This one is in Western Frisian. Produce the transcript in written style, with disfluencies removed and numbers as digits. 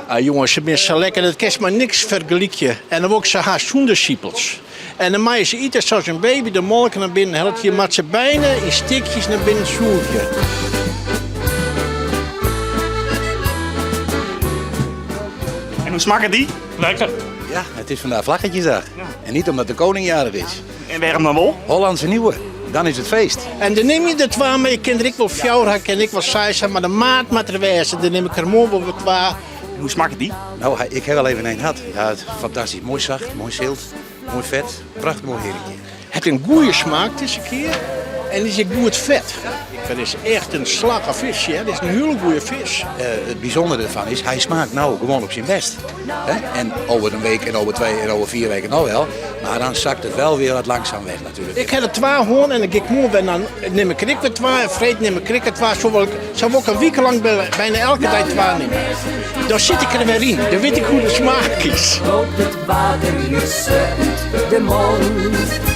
Ah, jonges, se binne sa lekker, dat kinst mei niks fergelykje. En dan wol ik se ha sûnder sipels. En dan meie se ite sa as in baby de molke nei binnen hellet. Je moat se bijna yn stikjes nei binnen sûgje. En hoe smakket dy? Lekker. Ja, het is vandaag Vlaggetjesdag. En niet omdat de koning jarig is. En wêrom dan wol? Hollandse Nieuwe, dan is het feest. En dan nim je der twa, mar ik kin der ek wol fjouwer ha, kin ek wol seis ha, mar de maat moat der wêze. Dan nim ik der moarn wol wer twa. En hoe smakket dy? Nou, ik ha al even een had. Ja, het, fantastisch. Mooi zacht, mooi zilt, mooi vet. Prachtig mooi herinkje. Het in goede smaak dizze kear en is ek goed fet. Het is echt in slagge fisk, hè. Dit is in hiele goede fisk. Uh, het bijzondere ervan is, hij smaakt nou gewoon op zijn best. Hè? En over een week en over twee en over vier weken nog wel. Maar dan zakt het wel weer wat langzaam weg natuurlijk. Ik ha der twa hân en dan gean ik moarn wer dan nim ik der wer twa en freed nim ik der twa. Sa wol ik, sa wol ik in wike lang bijna elke dei twa nimme. Dan sit ik der wer yn, dan wit ik hoe't de smaak is. Loopt het water jusse uit de mond.